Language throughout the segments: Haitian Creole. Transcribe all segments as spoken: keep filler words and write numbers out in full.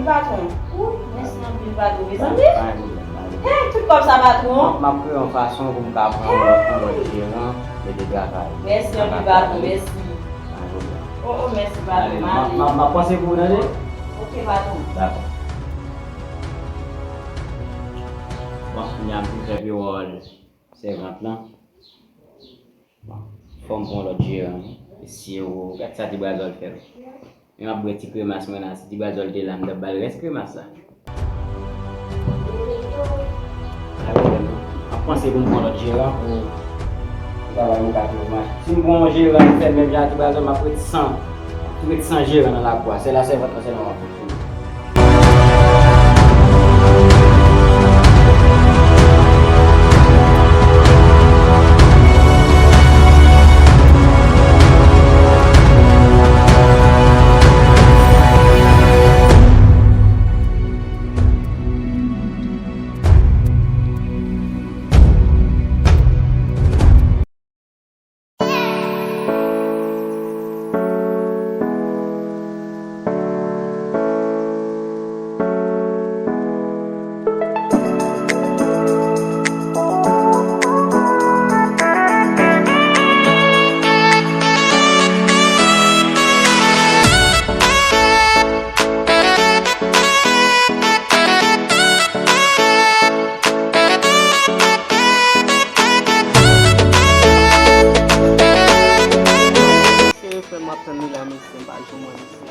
Patwon. Ou, mèsi anpil, patwon. Mezanmi. Pa gen pwoblèm, pa gen pwoblèm. Hey, tout kòb sa, patwon. M ap kreye yon fason pou m ka pran yon lòt, yon lòt jeran, mete travay. Mèsi anpil, patwon. Mèsi. Pa gen pwoblèm. Oh, oh, mèsi, patwon. Ale, m ap, m ap, m ap panse pou ou, tande? Ok, patwon. Dakò. Bon, kounye a m fin fè pi wòl sèvant lan. Bon, fò m pran lòt jeran, wi. Mesye, o, gad sa Ti Brazòl fè, wi. Men m ap bwè ti kremas mwen la, si Ti Brazòl te la, m t ap ba l rès kremas la. Pa gen pwoblèm, non. M ap panse pou m pran lòt jeran pou, pou travay mwen ka toujou mache. Si m pran yon jeran ki fè menm jan ak Ti Brazòl, m ap ret san, m ap ret san jeran nan lakou a. Sèl a sèvant lan sèlman m ap fonksyone. Serye frè m, m ap tann li la, mesye, m pa janm wè misye.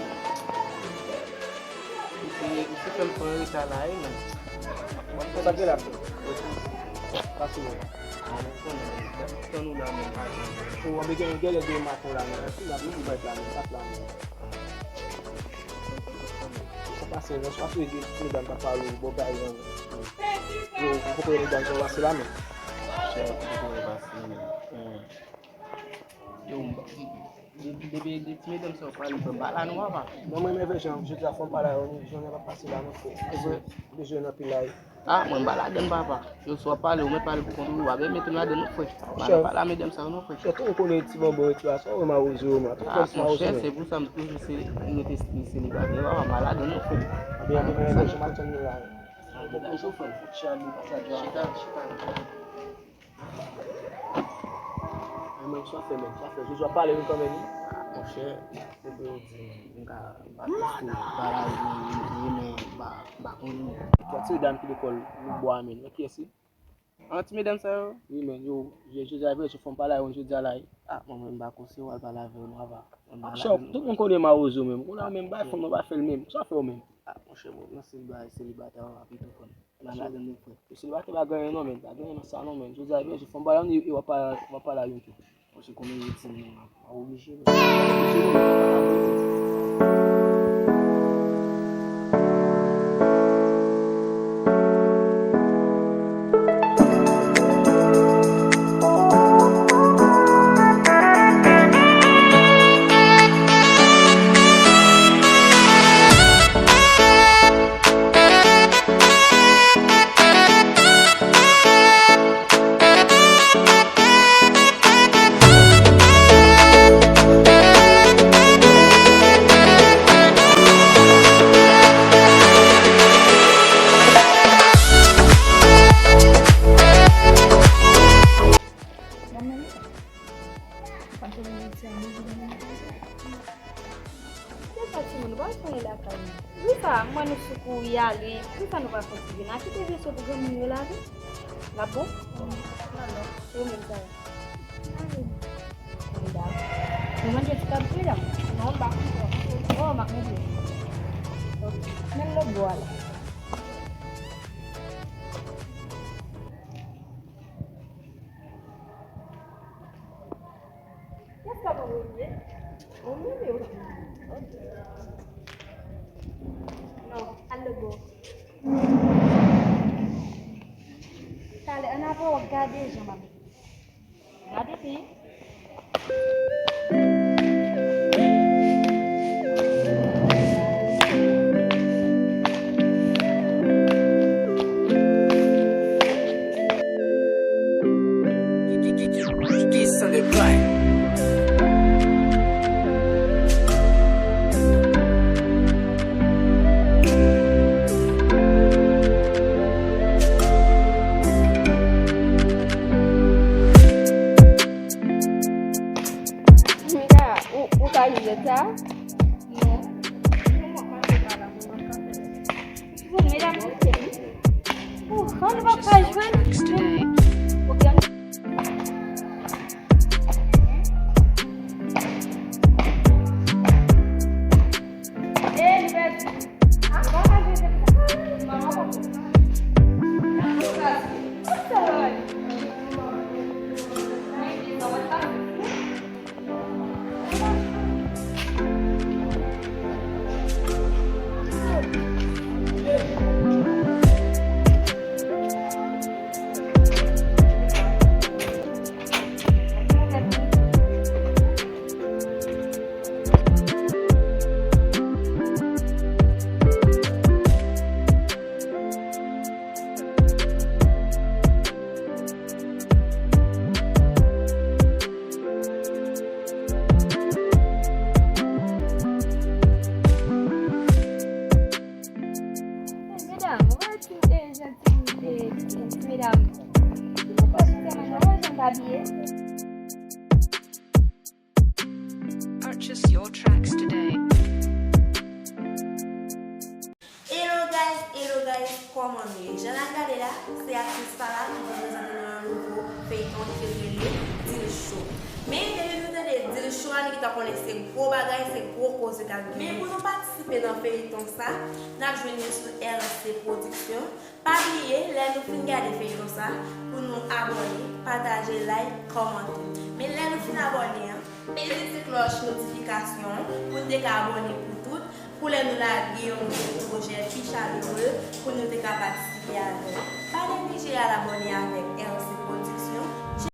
Misye, misye fè m pran reta la, wi, men. Bon, sa k gen la? Pase, men. Bon, nou konnen, men, tann ou la, men, pa janm. O, anben gen, gen lè gen maten la, men. Epi n ap vin bat la, men, bat la, men. Sa pase, non, sa pase, gen ti medam k ap pale, bon, bagay, non. Yo, ou konprann medam sa yo pase la, men. Chè, ou konprann pase, men. Hmm. Yo, m, m, depi, depi ti medam sa yo pale, m pa la non, papa. Non, mwen, men, jan, jodi a fò m pale a yo, jounen pa pase la, non, frè. Ou bezwen, bezwen anpil la, wi. Ah, mwen, m pa ladann, papa. Yo, si w ap pale, ou mèt pale pou kont ou, w ap mete m ladann, non, frè. M pa, m pa la medam sa yo, non, frè. Chè, tou ou konnen ti bonbon epi a, sa ou wè mawozo yo, man. Tou ou konnen ti mawozo, men. Ah, monchè, se pou sa m toujou se, rete stiliselibatè, papa, m pa ladann, non, frè. Anben, anben, men, men, jan m ap tann nou la. Anben, chofè, fout chè a, nou pase a djò a. Chita, chita. Mwen menm, sa fè menm, sa fè. Jodi a pale vin kanmenm, wi. Ah, monchè, se pou yo di, m ka, m pa twò pale, men m pa, m pa konnen. Yon ti dam ki lekòl Loubwa a menm, nan kiyès li? An ti medam sa yo? Wi, men, yo, jodi a, jodi a, fò m pale a yo, jodi a la, wi. Ah, mwen menm, m pa konseye w al pale avè yo, non, papa. Mwen pa la. Chòk, tout moun konnen mawozo menm. Ou la menm, bay fanm nan, pa fè l menm. Sa fè w menm? Ah, monchè, bon, nan seliba, selibatè, w ap tou konn. Nan ladann nou frè. Selibatè pa gen anyen non, men. Pa gen anyen nan sa non, men. Jodi a, byen, si fò m pale a youn, e w ap pale, w ap pale a youn tou. Bon, se konbyen yo di m nan, pa oblije, men. Pa oblije, men. Deja timoun, nou pa retounen lakay nou. Wi, sa, mwen nou sou kouri ale. Wi, sa nou pa fè ti vin. A kite vye sou pou granmoun yo lave. L ap bon? Wi, sa bon. Ou menm, sa va? Mwen dam. Nou manje ti kab tou, dam? Non, m pa konn. Oh, m ap manje. Ok. Men lòt bò a la. Kiyès k ap anvoye? Ou menm yo. Ok. Non, al lòt bò. Talè, ann apre w ap gade jan m ap gade peyi. Ou, an nou pa ka jwenn. Ok, an Medam, ou wè ti, eh, jan ti, eh, ti medam. Ti medam, ou wè jan l abiye? Purchase your tracks today. Hello guys, hello guys, kòman nou ye? Jan n ap gade la, se aktris Pala ki vin prezante nou yon nouvo feyton ki rele Dilchou. Men depi nou tande Dilchou a, nou gentan konnen se gwo bagay, se gwo koze k ap genyen. Men pou nou patisipe nan feyton sa, n ap jwenn li sou R C Production. Pa bliye, lè nou fin gade feyton sa, pou nou abòne, pataje, like, kòmante. Men lè nou fin abòne an, peze ti klòch notifikasyon an pou nou te ka abòne pou tout, pou lè nou lage yon nouvo pwojè pi chaleureux, pou nou te ka patisipe avè l. Pa neglije al abòne avèk R C